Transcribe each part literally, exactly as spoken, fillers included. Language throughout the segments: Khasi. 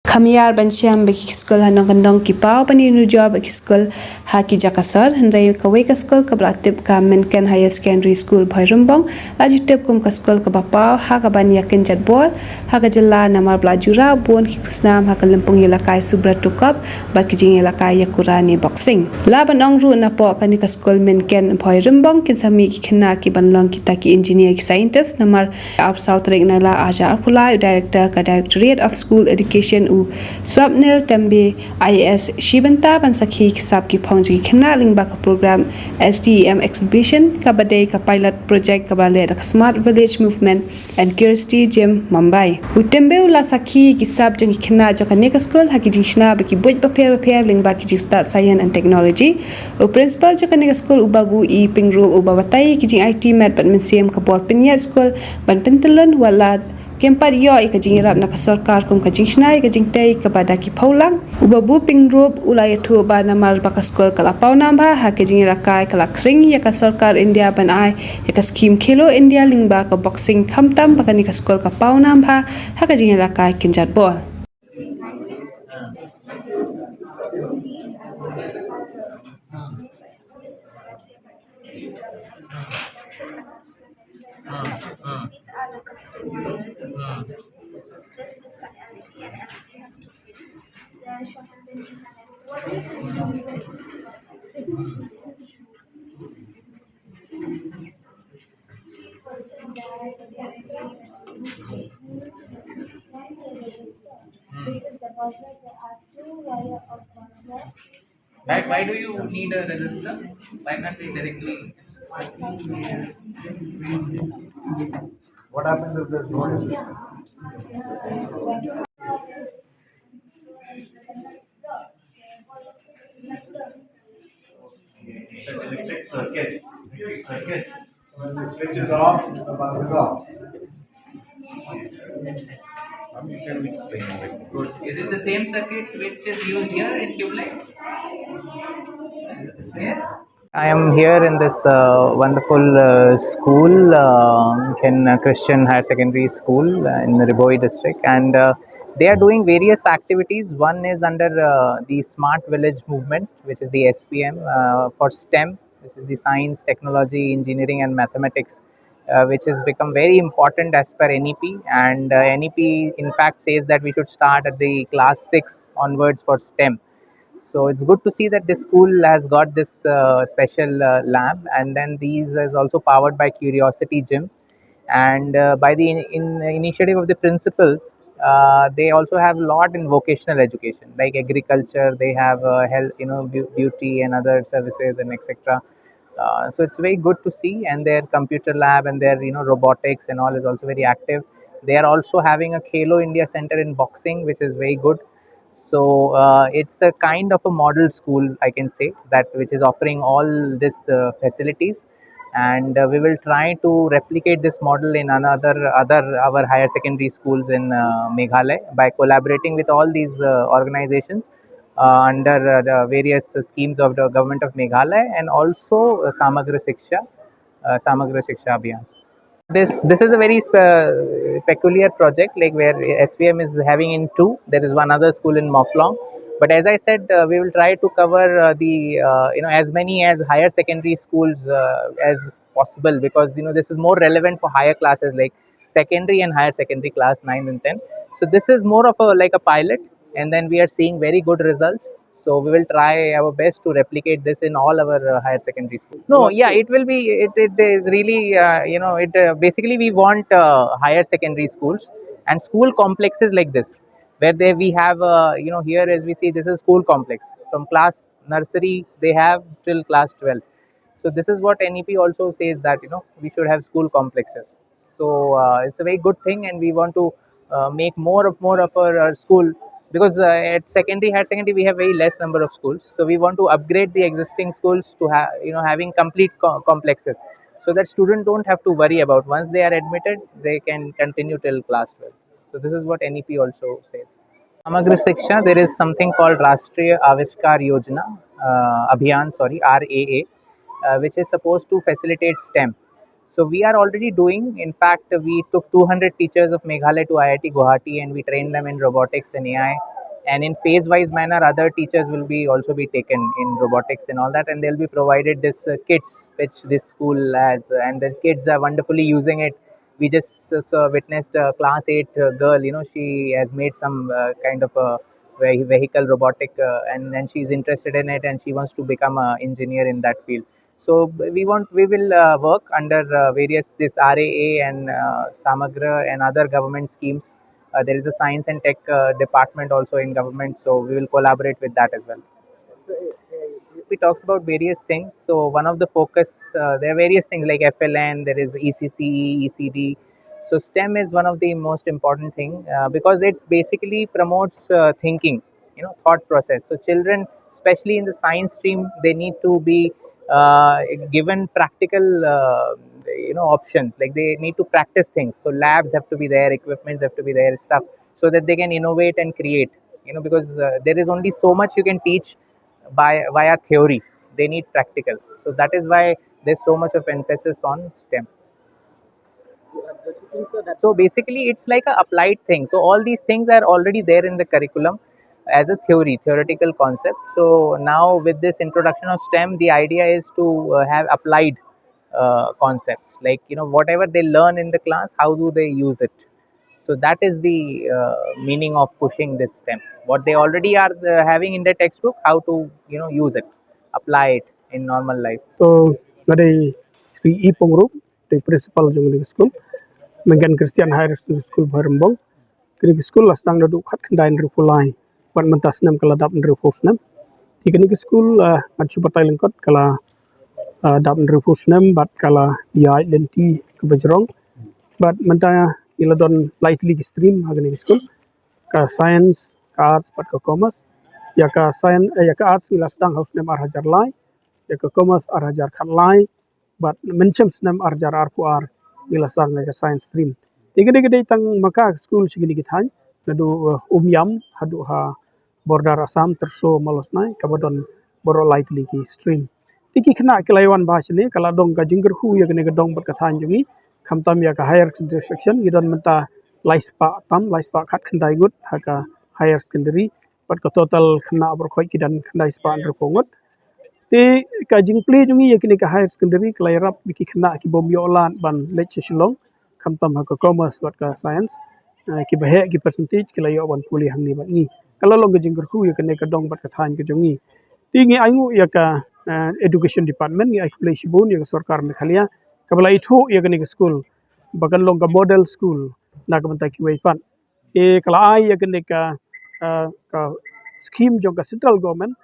Kham ïar ban shem ba ki skul ha nongkyndong ki paw ban ïanujor bad ki skul ha ki jaka sor, hynrei kawei ka skul kaba la tip ka Minken Higher Secondary School Bhoirymbong la ju tip kum ka skul kaba paw ha kaban ïa kynjat bol ha ka jylla namar ba la jurah bun ki khusnam ha ka lympung ïalehkai Subra Tukop bad ki jingïalehkai ïa kura ne boxing. La ban ong ruh napoh kane ka skul Minken Bhoirymbong kin sa mih ki khynnah kiban long kita ki engineer ki scientist namar arphew saw tarik Nailar arhajar arphew lai u Director ka Directorate of School Education u Swapnil Tembe I A S shi bynta ban sakhi ki sap ki phong jong ki khynnah lyngba ka program S T E M exhibition kaba dei ka pilot project kaba leh da ka Smart Village Movement and Curiosity Gym, Mumbai. U Tembe u la sakhi ki sap jong ki khynnah jong kane ka skul ha ki jingshna ba ki buit bapher bapher lyngba ki jingstad science and technology. U principal jong kane ka skul u Babu E Pyngrope uba batai ki jingaiti met bad mynsiem ka bor pynïaid skul ban pyntyllun wat la kim pat ïoh ïa ka jingïarap na ka sorkar kum ka jingshna ïa ka jingtei kaba da ki phew lang. U Babu Pyngrope u la ïathuh ba namar ba ka skul ka la paw nam bha ha ka jingïalehkai ka la khring ïa ka sorkar India ban ai ïa ka skim Khelo India lyngba ka boxing khamtam ba kane ka skul ka paw nam bha ha ka jingïalehkai kynjat bol. Why, why do you need a resistor? Why can't we directly? What happens if there's no resistor? It's an electric circuit. Electric circuit. When the switch is off, the bulb is off. Is it the same circuit which is used here in tube light? Yes. I am here in this uh, wonderful uh, school, uh, in uh, Christian Higher Secondary School uh, in Ri Bhoi district, and uh, they are doing various activities. One is under uh, the Smart Village Movement, which is the S V M uh, for STEM, which is the science, technology, engineering, and mathematics, uh, which has become very important as per N E P. And uh, N E P, in fact, says that we should start at the class six onwards for STEM. So it's good to see that this school has got this uh, special uh, lab, and then these is also powered by Curiosity Gym. And uh, by the in, in initiative of the principal, uh, they also have a lot in vocational education, like agriculture. They have uh, health, you know, beau- beauty and other services and et cetera. Uh, so it's very good to see, and their computer lab and their, you know, robotics and all is also very active. They are also having a Khelo India Center in boxing, which is very good. So uh, it's a kind of a model school, I can say, that which is offering all these uh, facilities, and uh, we will try to replicate this model in another other our higher secondary schools in uh, Meghalaya by collaborating with all these uh, organizations uh, under uh, the various schemes of the government of Meghalaya and also uh, Samagra Shiksha, uh, Samagra Shiksha Abhiyan. This this is a very spe- peculiar project, like where S V M is having in two. There is one other school in Mawklong, but as I said, uh, we will try to cover uh, the uh, you know as many as higher secondary schools uh, as possible, because you know this is more relevant for higher classes like secondary and higher secondary, class nine and ten. So this is more of a like a pilot, and then we are seeing very good results. So we will try our best to replicate this in all our uh, higher secondary schools. No, yeah, it will be. It, it is really, uh, you know, it uh, basically we want uh, higher secondary schools and school complexes like this, where they we have, uh, you know, here as we see, this is school complex. From class nursery they have till class twelve. So this is what N E P also says, that you know we should have school complexes. So uh, it's a very good thing, and we want to uh, make more of more of our, our school, because uh, at secondary, higher secondary, we have very less number of schools. So we want to upgrade the existing schools to have, you know, having complete co- complexes, so that students don't have to worry about, once they are admitted, they can continue till class twelve. So this is what N E P also says. Samagra Shiksha, there is something called Rashtriya Aavishkar Yojana, uh, Abhiyan, sorry, R A A, uh, which is supposed to facilitate STEM. So we are already doing, in fact, we took two hundred teachers of Meghalaya to I I T Guwahati and we trained them in robotics and A I. And in phase wise manner, other teachers will be also be taken in robotics and all that. And they'll be provided this uh, kits, which this school has. And the kids are wonderfully using it. We just uh, saw- witnessed a class eight uh, girl, you know, she has made some uh, kind of a ve- vehicle robotic uh, and then she's interested in it and she wants to become an engineer in that field. So we want we will uh, work under uh, various this R A A and uh, Samagra and other government schemes. Uh, there is a science and tech uh, department also in government, so we will collaborate with that as well. So uh, uh, we talks about various things. So one of the focus uh, there are various things like F L N, there is E C C E, E C D. So STEM is one of the most important thing uh, because it basically promotes uh, thinking, you know, thought process. So children, especially in the science stream, they need to be uh, given practical uh, you know, options. Like, they need to practice things, so labs have to be there, equipments have to be there, stuff, so that they can innovate and create, you know, because uh, there is only so much you can teach by via theory. They need practical, so that is why there's so much of emphasis on STEM. So basically, it's like a applied thing. So all these things are already there in the curriculum as a theory, theoretical concept. So now with this introduction of STEM, the idea is to uh, have applied uh, concepts, like, you know, whatever they learn in the class, how do they use it? So that is the uh, meaning of pushing this STEM. What they already are uh, having in the textbook, how to, you know, use it, apply it in normal life. So nga dei Sri E Pongrup, dei principal jong kane ka skul, Mengan Christian Higher Secondary School Bhairembong. Kane ka skul la sdang naduh khatkhyndai hynriewphew lai bad mynta snem ka la dap hynriewphew snem. Te kane ka skul, ah, ngan shu batai lyngkot, ka la ah, dap hynriewphew snem bad ka la ïaid lynti kaba jrong. Bad mynta ngi la don lai tylli ki stream ha kane ka skul, ka science, ka arts bad ka commerce. Ïa ka science, eh, ïa ka arts ngi la sdang ha u snem ar hajar lai, ïa ka commerce ar hajar khatlai, bad mynshem snem ar hajar arphew ar ngi la sdang ïa ka science stream. Te ka dei, ka dei tang ma ka skul sha kine ki thaiñ, naduh, eh, Umiam haduh ha border Assam, Tyrso, Malosnai, kaba don baroh lai tylli ki stream. Te ki khynnah ki la ïa wan bha shane, ka la don ka jingkyrkhu ïa kane ka dong bad ka thaiñ jong ngi. Khamtam ïa ka higher secondary section, ngi don mynta lai spah tam, lai spah khatkhyndai ngut ha ka higher secondary, bad ka total khynnah baroh khoit ki don khyndai spah hynriewphew ngut. Te ka jingplie jong ngi ïa kine ka higher secondary ka la ïarap ïa ki khynnah ki bym ïoh lad ban leit sha Shillong, khamtam ha ka commerce bad ka science. Eh, kiba heh ki percentage ki la ïoh ban pule hangne bad ngi. Ka la long ka jingkyrkhu ïa kane ka dong bad ka thaiñ ka jong ngi. Te ngi ainguh ïa ka, eh, education department, ngi ai khublei shibun ïa ka sorkar Meghalaya kaba la ithuh ïa kane ka skul ba kan long ka model school na ka bynta kiwei pat. Te ka la ai ïa kane ka, eh, ka scheme jong ka central government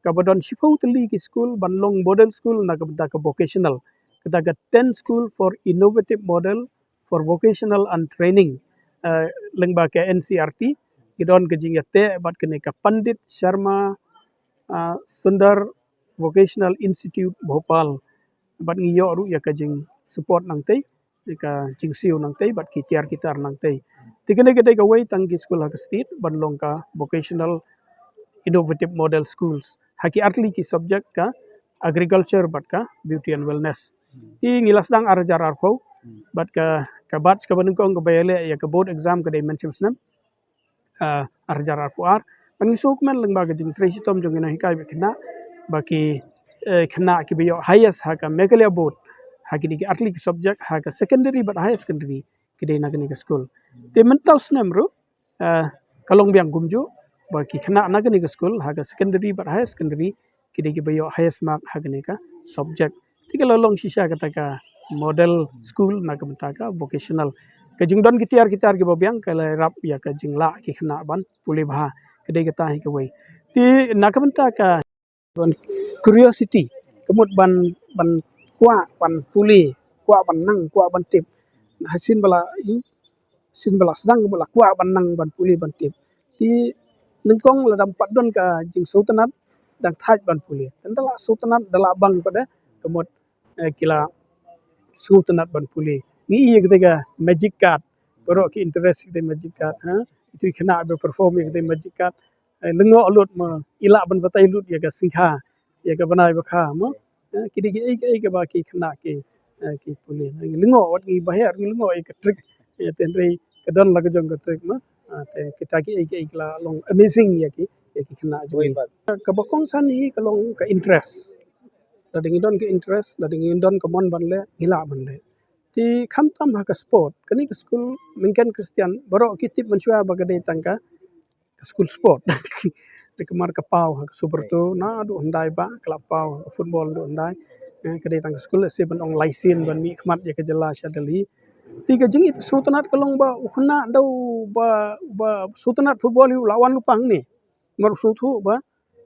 kaba don shiphew tylli ki skul ban long model school na ka bynta ka vocational. Kata ka ten school for innovative model for vocational and training, eh, lyngba ka N C E R T, ki don ka jingïateh bad kane ka Pandit Sharma, eh, Sundar Vocational Institute Bhopal. Bad ngi ïoh ruh ïa ka jingsupport nangtei, ïa ka jingsiew nangtei, bad ki tiar ki tar nangtei. Te kane ka dei kawei tang ki skul ha ka state ban long ka vocational innovative model schools ha ki artylli ki subject, ka agriculture bad ka beauty and wellness. Te ngi la sdang ar hajar arphew, bad ka, ka batch kaba nyngkong kaba ïaleh ïa ka board exam ka dei mynshem snem, ah, ar hajar arphew ar. Bad ngi sngewkmen lyngba ka jingtrei shitom jong ki nonghikai bad khynnah, ba ki, eh, khynnah kiba ïoh highest ha ka Meghalaya board ha kine ki artylli ki subject ha ka secondary bad higher secondary ki dei na kane ka skul. Te mynta u snem ruh, eh, ka long biang kumjuh ba ki khynnah na kane ka skul ha ka secondary bad higher secondary ki dei kiba ïoh highest mark ha kane ka subject. Te ka la long shisha kata ka model school na ka bynta ka vocational. Ka jingdon ki tiar ki tar kiba biang ka la ïarap ïa ka jinglah ki khynnah ban pule bha. Ka dei kata hi kawei. Te na ka bynta ka curiosity, ka mut ban, ban kwah ban pule, kwah ban nang, kwah ban tip. Hashim ba la, shisha ba la sdang ka mut la kwah ban nang ban pule ban tip. Te nyngkong lada ym pat don ka jingsngewtynnat, dang thait ban pule. Tang da la sngewtynnat, da la bang pat de, ka mut, eh, ki la sngewtynnat ban pule. Ngi ïohi ïa kata ka magic card. Baroh ki interest ïa kata magic card, ha. Ïa ki khynnah ba perform ïa kata magic card. Eh, lyngngoh lut mo, i lah ban batai lut ïa ka sngikha, ïa ka bnai bakha mo. Eh, ki dei kiei kiei kiba ki khynnah ki eh, ki pule. Ngi lyngngoh wat ngi baher ngi lyngngoh ïa ka trick. Eh, te hynrei ka don la ka jong ka trick ma. Ah, te kita ki ei ki ei ki la long amazing ïa ki ïa ki khynnah jong ngi. Kaba kongsan hi ka long ka interest. Lada ngi don ka interest, lada ngi don ka mon ban leh, ngi lah ban leh. Te khamtam ha ka sport, kane ka skul Myngken Khristan baroh ki tip mynshuwa ba ka dei tang ka ka skul sport. Te ka mar ka paw ha ka Subrata naduh hyndai ba ka la paw ha ka football naduh hyndai. Eh, ka dei tang ka skul, lehse ban ong lai sien ban mih khmat ïa ka jylla sha Delhi. Te ka jingïasngewtynnat ka long ba u khynnah da uba uba sngewtynnat football hi u la wan lypa hangne. Namar u sngewthuh ba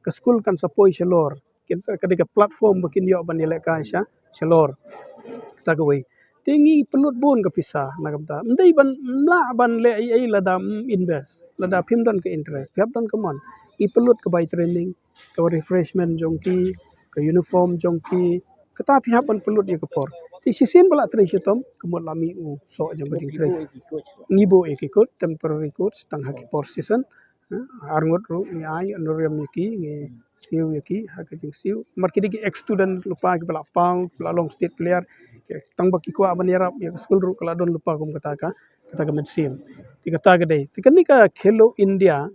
ka skul kan sa poi shalor, kin sa ka dei ka platform ba kin ïoh ban ïalehkai sha shalor. Kata kawei. Te ngi pynlut bun ka pisa na ka bynta. Ym dei ban, ym lah ban leh ei ei lada ym invest, lada phim don ka interest, phi hap don ka mon. Ngi pynlut ka bai training, ka bai refreshment jong ki, ka uniform jong ki, kata phi hap ban pynlut ïa ka por. Te shisien ba la trei shitom, ka mut la mih u soh jong ka jingtrei. Ngi buh ïa ki coach, temporary coach, tang ha ki por season. Eh, arngut ruh ngi ai honorarium ïa ki, ngi siew ïa ki ha ka jingsiew. Namar ki dei ki ex student lypa kiba la paw, kiba la long state player. Ki, tang ba ki kwah ban ïarap ïa ka skul ruh ka la don lypa kum kata ka, kata ka mynsiem. Te kata ka dei. Te kane ka Khelo India,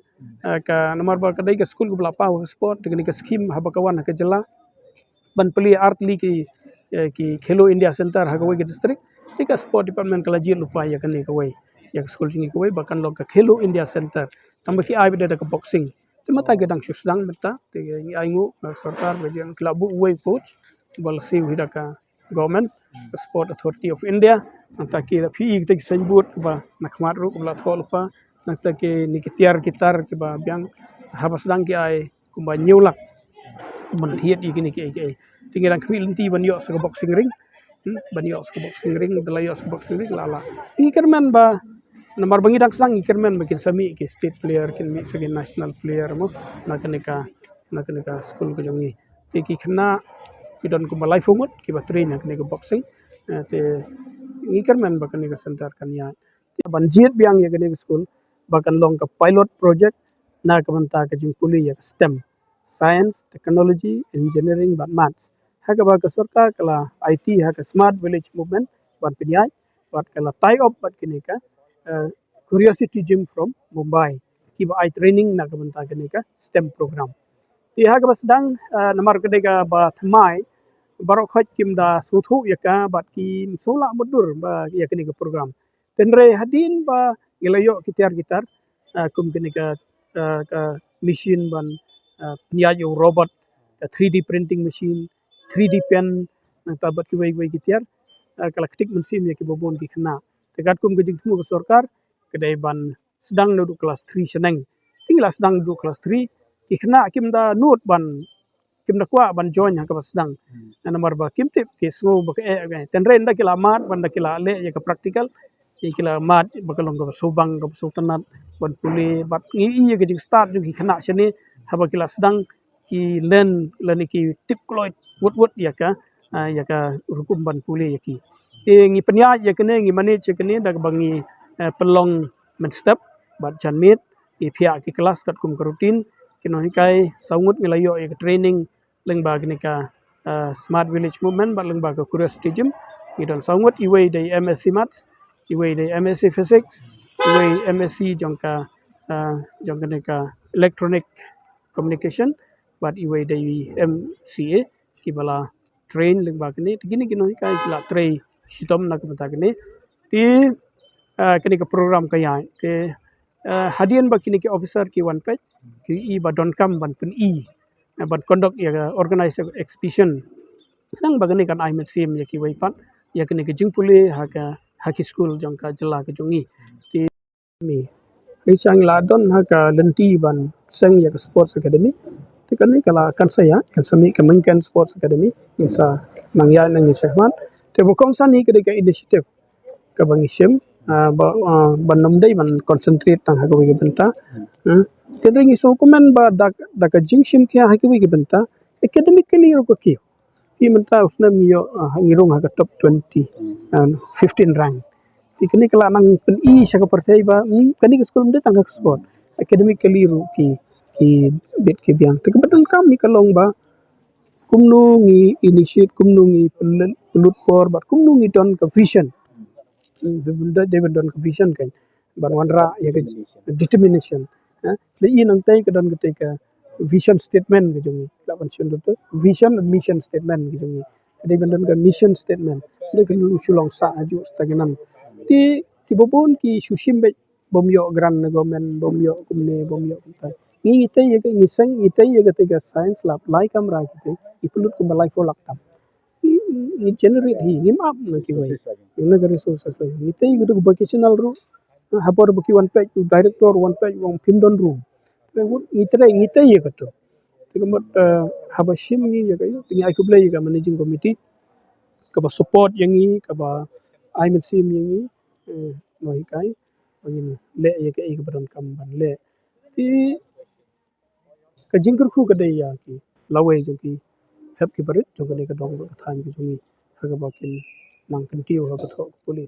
eh, ka namar ba ka dei ka skul kaba la paw ha ka sport, te kane ka scheme haba ka wan ha ka jylla ban plie ar tylli ki, eh, ki Khelo India Center ha kawei ka district. Te ka sport department ka la jied lypa ïa kane kawei, ïa ka skul jong ngi kawei ba kan long ka Khelo India Center. Tang ba ki ai beit da ka boxing. Te mynta ki dang shu sdang mynta, te ngi ai nguh na ka sorkar ba jin ki la buh uwei coach ba la siew hi da ka government, ka Sport Authority of India. Mynta ki la plie ïa kita ki signboard ba na khmat ruh ba la thoh lypa. Mynta kine ki tiar ki tar kiba biang haba sdang ki ai kumba hynñiew lak ban thied ïa kine kiei kiei. Te ngi dang khmih lynti ban ïoh sa ka boxing ring. Hmm, ban ïoh sa ka boxing ring, da la ïoh sa ka boxing ring la la. Ngi kyrmen ba namar ba ngi dang sdang ngi kyrmen ba kin sa mih ki state player, kin mih sa ki national player mo na kane ka, na kane ka skul ka jong ngi. Te ki khynnah ki don kumba laiphew ngut kiba train ha kane ka boxing. Eh, te ngi kyrmen ba kane ka center kan ïaid. Te ban jied biang ïa kane ka skul ba kan long ka pilot project na ka bynta ka jingpule ïa ka STEM, Science, Technology, Engineering bad Maths. Ha kaba ka sorkar ka la aiti ha ka Smart Village Movement ban pynïaid bad ka la tie up bad kine ka, eh, Curiosity Gym from Mumbai kiba ai training na ka bynta kane ka STEM program. Te ha kaba sdang, eh, namar ka dei kaba thymmai, baroh khoit kim da sngewthuh ïa ka bad kim sngewlah mutdur ba ïa kane ka program. Te hynrei hadien ba ngi la ïoh ki tiar ki tar, ah, kum kine ka, ah, ka machine ban, ah, pynïaid ïa u robot, ka three D printing machine, three D pen, nangta bad kiwei kiwei ki tiar, ah, ka la ktik mynsiem ïa kiba bun ki khynnah. Te katkum ka jingthmu ka sorkar, ka dei ban sdang naduh klas three shaneng. Te ngi la sdang naduh klas three, ki khynnah kim da nud ban kim da kwah ban join ha kaba sdang. Hmm. Namar ba kim tip, ki sngew ba ka eh, eh. Te hynrei ynda ki la mad, ba ynda ki la leh ïa ka practical, ïa ki la mad ba ka long kaba sngewbang, kaba sngewtynnat ban pule, bad ngi i ïa ka jingstad jong ki khynnah shane, haba ki la sdang ki len lane ki tip kloi wut wut ïa ka, ah, ïa ka rukom ban pule ïa ki. Te ngi pynïaid ïa kane, ngi manage ïa kane da kaba ngi, eh, pynlong mynstep bad janmiet, ngi phiah ki klas katkum ka routine, ki nonghikai saw ngut ngi la ïoh ïa ka training lyngba kane ka, ah, Smart Village Movement bad lyngba ka Curiosity Gym. Ngi don saw ngut, iwei dei M S C Maths, iwei dei M S C Physics, iwei M S C jong ka, ah, jong kane ka Electronic Communication, bad iwei dei M C A, kiba la train lyngba kane, te kine ki nonghikai ki la trei shitom na ka bynta kane. Te, ah, kane ka program ka ïaid. Te, ah, hadien ba kine ki officer ki wan peit, ki i ba donkam ban pyni, eh, ban conduct ïa ka organize exhibition. Khnang ba kane kan ai mynsiem ïa kiwei pat ïa kane ka jingpule ha ka, ha ki skul jong ka jylla ka jong ngi. Te mi. Hynrei sha ngi la don ha ka lynti ban seng ïa ka Sports Academy. Te kane ka la kan sa ïaid, kan sa mih ka Myngken Sports Academy. Ngin sa nang ïaid nang ïaid shakhmat. Te ba kongsan hi ka dei ka initiative kaba ngi shim, ah, ba, ah, ban ym dei ban concentrate tang ha kawei ka bynta. Hmm. Te hynrei ngi sngewkmen ba da, da ka jingshim khia ha kawei ka bynta, academically ruh ka kiew. Te mynta u snem ngi ïoh, ah, ngi rung ha ka top twenty, ah, fifteen rank. Te kane ka la nang pyni sha ka pyrthei ba, hmm, kane ka skul ym dei tang ka sport. Academically ruh ki, ki bit ki biang. Te kaba donkam hi ka long ba kumno ngi initiate, kumno ngi pynlong, pynlut por bad kumno ngi don ka vision. Hmm, dei ban don ka vision kan ban wanrah ïa ka determination. Eh, lei nangtei ka don katei ka vision statement ka jong ngi. La ban shon tu vision and mission statement ka jong ngi. Dei ban don ka mission statement. Dei ka lu shu long sa aju stagnant. Te kiba bun ki shu shim beit bym ïoh grant na government, bym ïoh kumne, bym ïoh kumtai. Ngi ngi tei ïa ka, ngi seng ngi tei ïa katei ka science lab lai kamra kitei. Ngi pynlut kumba laiphew lak tam. Ngi, ngi generate hi, ngim ap na kiwei. Ngi na ka resources la. Ngi tei ïa ka vocational ruh. Ha por ba ki wan peit, u director wan peit, wan phim don room. Te ngi tei, ngi tei ïa ka tu. Te ka mut, eh, haba shim ngi ïa ka, te ngi ai khublei ïa ka managing committee kaba support ïa ngi, kaba ai mynsiem ïa ngi, eh, nonghikai, ba ngin leh ïa kaei kaba donkam ban leh. Te ka jingkyrkhu ka dei ïa ki lawei jong ki hep ki barit jong kane ka dong bad ka thaiñ ka jong ngi ha kaba kin nang kyntiew ha ka thoh ka pule.